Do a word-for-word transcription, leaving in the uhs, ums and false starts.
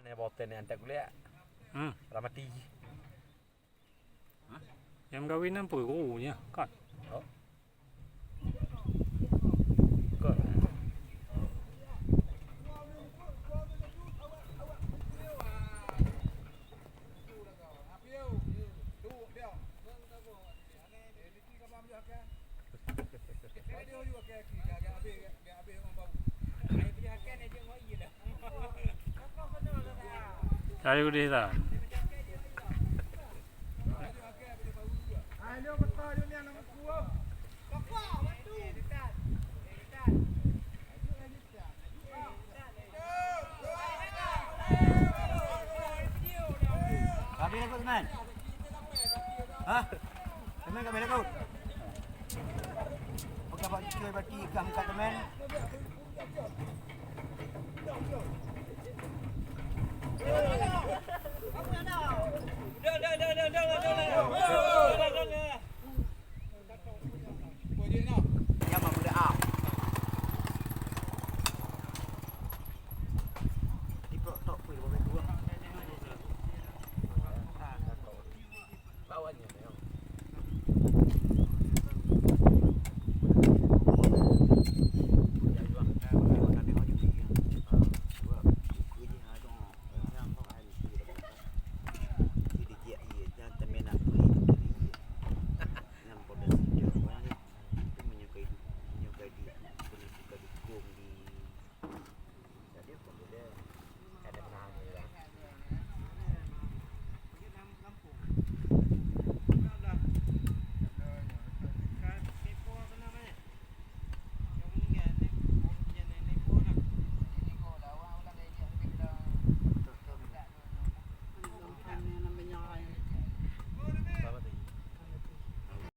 Nyan boten nyan antak kuliah. Hmm. Ramati. Nyang meukawen nyan peue guru nyan, kan? Oh. Kon. Ayo deh, Tan. Habis dah, Usman? Hah? Teman kat mana tu? Bukan buat cucui berarti ikan bukan teman.